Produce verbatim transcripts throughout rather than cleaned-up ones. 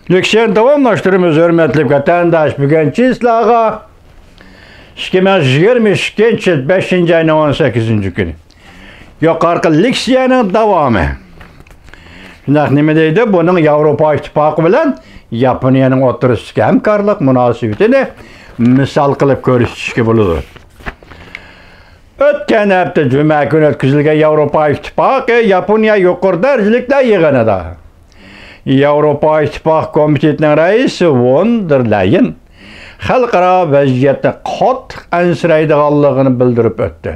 لېكسىيەنى داۋاملاشتۇرىمىز، ھۆرمەتلىك ۋەتەنداش. بۈگۈنكى سىلەرگە ئىككى مىڭ يىگىرمە ئىككىنچى يىل بەشىنچى ئاينىڭ ئون سەككىزىنچى كۈنى. يۇقىرىقى لېكسىيەنىڭ داۋامى. شۇنداق، نېمە دەيدۇ؟ بۇنىڭ ياۋروپا ئىتتىپاقى بىلەن ياپونىيەنىڭ ئوتتۇرىسىدىكى ھەمكارلىق مۇناسىۋىتىنى مىسال قىلىپ كۆرسىتىشكە بولىدۇ. ئۆتكەن ھەپتە جۈمە كۈنى ئۆتكۈزۈلگەن ياۋروپا ئىتتىپاقى ياپونىيە يۇقىرى دەرىجىلىكلەر يىغىنىدا ياۋروپا ئىتتىپاق كومىتېتىنىڭ رەئىسى ۋون دېر لايېن خەلقئارا ۋەزىيەتتىن قاتتىق ئەنسىرەيدىغانلىقىنى بىلدۈرۈپ ئۆتتى.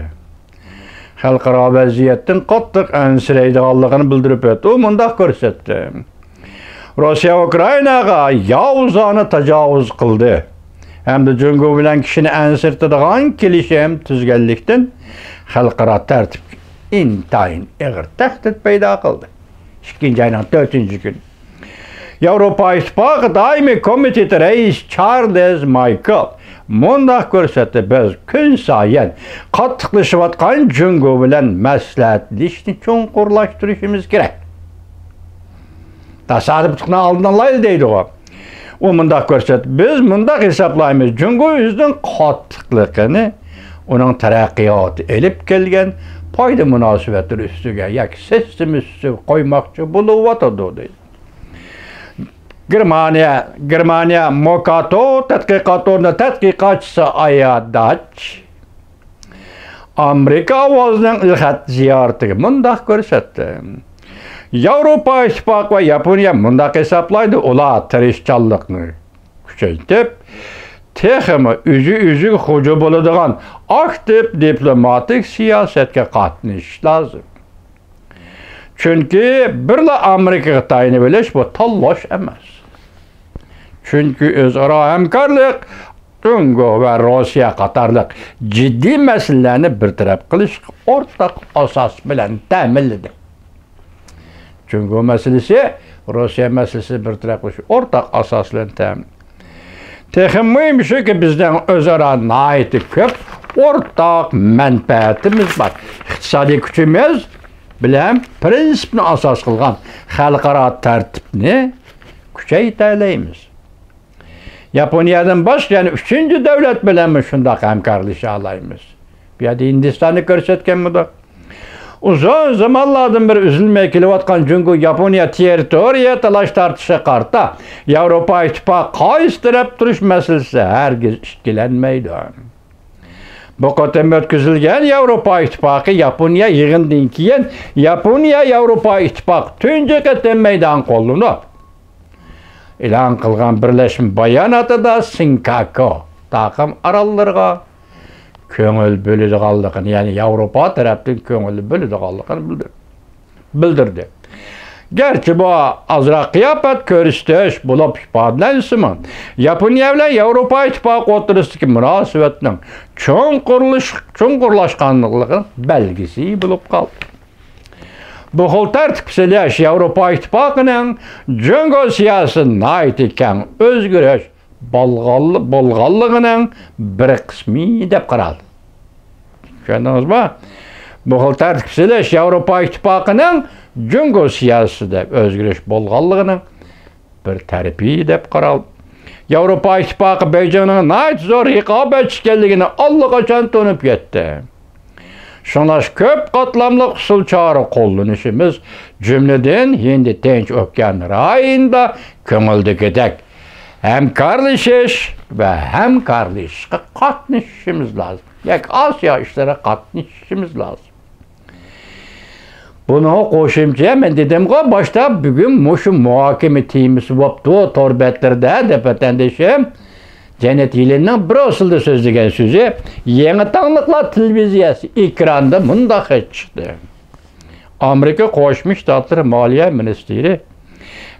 خەلقئارا ۋەزىيەتتىن قاتتىق ئەنسىرەيدىغانلىقىنى بىلدۈرۈپ ئۆتتى. ئۇ مۇنداق كۆرسەتتى: روسىيە ئۇكرائىناغا ياۋزانە تاجاۋۇز قىلدى ھەمدە جۇڭگو بىلەن كىشىنى ئەنسىرىتىدىغان كېلىشىم تۈزگەنلىكتىن، خەلقئارا تەرتىپكە ئىنتايىن ئېغىر تەھدىت پەيدا قىلدى. ئىككىنچى ئاينىڭ تۆتىنچى كۈنى ياۋروپا ئىتتىپاقى دائىمىي كومىتېتى رەئىسى چارلىز مايكل مۇنداق كۆرسەتتى: بىز كۈنسايىن قاتتىقلىشىۋاتقان جۇڭگو بىلەن مەسلىھەتلىشىشنى چوڭقۇرلاشتۇرۇشىمىز كېرەك. تاسادىپلىقنىڭ ئالدىنى ئالايلى دەيدىغۇ. ئۇ مۇنداق كۆرسەتتى: بىز مۇنداق ھېسابلايمىز، جۇڭگو ئۆزىنىڭ قاتتىقلىقىنى ئۇنىڭ تەرەققىياتى ئېلىپ كەلگەن پايدا مۇناسىۋەتلىرى ئۈستىگە ياكى سىستېما ئۈستىگە قويماقچى بولۇۋاتىدۇ، دېدى. گېرمانىيە، گېرمانىيە موكاتو تەتقىقات ئورنى تەتقىقاتچىسى ئايا داچ ئامېرىكا ئاۋازىنىڭ ئېلخەت زىيارىتىگە مۇنداق كۆرسەتتى: ياۋروپا ئىتتىپاقى ۋە ياپونىيە مۇنداق ھېسابلايدۇ، ئۇلار تىرىشچانلىقنى كۈچەيتىپ، تېخىمۇ ئۆزى ئۆزىگە خوجا بولىدىغان ئاكتىپ دىپلوماتىك سىياسەتكە قاتنىشىش لازىم. چۈنكى بىرلا ئامېرىكىغا تايىنىۋېلىش بۇ تاللاش ئەمەس. چۈنكى ئۆزئارا ھەمكارلىق جۇڭگو ۋە روسىيە قاتارلىق جىددىي مەسىلىلەرنى بىر تەرەپ قىلىشقا ئورتاق ئاساس بىلەن تەمىنلىدى. جۇڭگو مەسىلىسى روسىيە مەسىلىسىنى بىر تەرەپ قىلىش ئورتاق ئاساس بىلەن تەمىن. تېخىمۇ مۇھىمى شۇكى، بىزنىڭ ئۆزئارا ناھايىتى كۆپ ئورتاق مەنپەئەتىمىز بار. ئىقتىسادىي كۈچىمىز بىلەن پىرىنسىپنى ئاساس قىلغان خەلقئارا تەرتىپنى كۈچەيتەلەيمىز. ياپونىيەدىن باشقا يەنە ئۈچىنچى دۆلەت بىلەنمۇ شۇنداق ھەمكارلىشالايمىز. بۇ يەردە ھىندىستاننى كۆرسەتكەنمىدۇق؟ ئۇزۇن زامانلاردىن بېرى ئۈزۈلمەي كېلىۋاتقان جۇڭگو ياپونىيە تېررىتورىيە تالاش تارتىشىغا قارىتا ياۋروپا ئىتتىپاقى قايسى تەرەپ تۇرۇش مەسىلىسى ھەرگىز ئىككىلەنمەيدۇ. بۇ قېتىم ئۆتكۈزۈلگەن ياۋروپا ئىتتىپاقى ياپونىيە يىغىنىدىن كېيىن ياپونىيە ياۋروپا ئىتتىپاقى تۇنجى قېتىم مەيدان قوللىنىپ، ئېلان قىلغان بىرلەشمە باياناتىدا سىنكاكۇ تاقىم ئاراللىرىغا كۆڭۈل بۆلىدىغانلىقىنى، يەنى ياۋروپا تەرەپتىن كۆڭۈل بۆلىدىغانلىقىنى بىلدۈردى. بىلدۈردى. گەرچە بۇ ئازراق قىياپەت كۆرسىتىش بولۇپ ئىپادىلەنسىمۇ، ياپونىيە بىلەن ياۋروپا ئىتتىپاقى ئوتتۇرىسىدىكى مۇناسىۋەتنىڭ چوڭقۇرلىشىش، چوڭقۇرلاشقانلىقىنىڭ بەلگىسى بولۇپ قالدى. بۇ خىل تەرتىپ سېلىش ياۋروپا ئىتتىپاقىنىڭ جۇڭگو سىياسىتىدە ناھايىتى كەڭ ئۆزگىرىش بولغانلىقىنىڭ بىر قىسمى دەپ قارالدى. چۈشەندىڭىزمۇ؟ بۇ خىل تەرتىپ سېلىش ياۋروپا ئىتتىپاقىنىڭ جۇڭگو سىياسىتىدە ئۆزگىرىش بولغانلىقىنىڭ بىر تەرىپى دەپ قارالدى. ياۋروپا ئىتتىپاقى بېيجىڭنىڭ ناھايىتى زور رىقابەتچى ئىكەنلىكىنى ئاللىقاچان تونۇپ يەتتى. شۇڭلاشقا كۆپ قاتلاملىق ئۇسۇل چارە قوللىنىشىمىز، جۈملىدىن ھىندى تىنچ ئوكيان رايونىدا كۆڭۈلدىكىدەك ھەمكارلىشىش ۋە ھەمكارلىشىشقا قاتنىشىشىمىز لازىم. ياكى ئاسىيا ئىشلىرىغا قاتنىشىشىمىز لازىم. بۇنىڭغا قوشۇمچە، مەن دېدىمغۇ باشتا، بۈگۈن مۇشۇ مۇھاكىمە تېمىسى بوپتۇ تور بەتلىرىدە، دەپ ۋەتەندىشىم جەننەت يېلىننىڭ بىر ئۇسۇلدا سۆزلىگەن سۆزى يېڭى تاڭلىقلار تېلېۋىزىيەسى ئېكرانىدا مۇنداق خەت چىقتى. ئامېرىكا قوشما شتاتلىرى مالىيە مىنىستىرى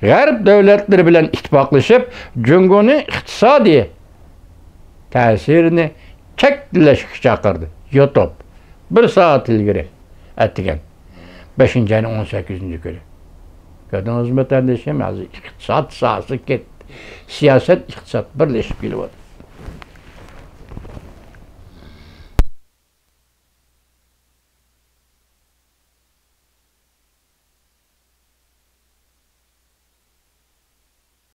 غەرب دۆلەتلىرى بىلەن ئىتتىپاقلىشىپ، جۇڭگونىڭ ئىقتىسادىي تەسىرىنى چەكلەشكە چاقىردى. يۇتۇپ، بىر سائەت ئىلگىرى، ئەتىگەن، بەشىنچى ئاينىڭ ئون سەككىزىنچى كۈنى. كۆردىڭىزمۇ، ۋەتەندىشىم؟ ھازىر ئىقتىساد ساھەسى كەتتى. سىياسەت، ئىقتىساد بىرلىشىپ كېلىۋاتىدۇ.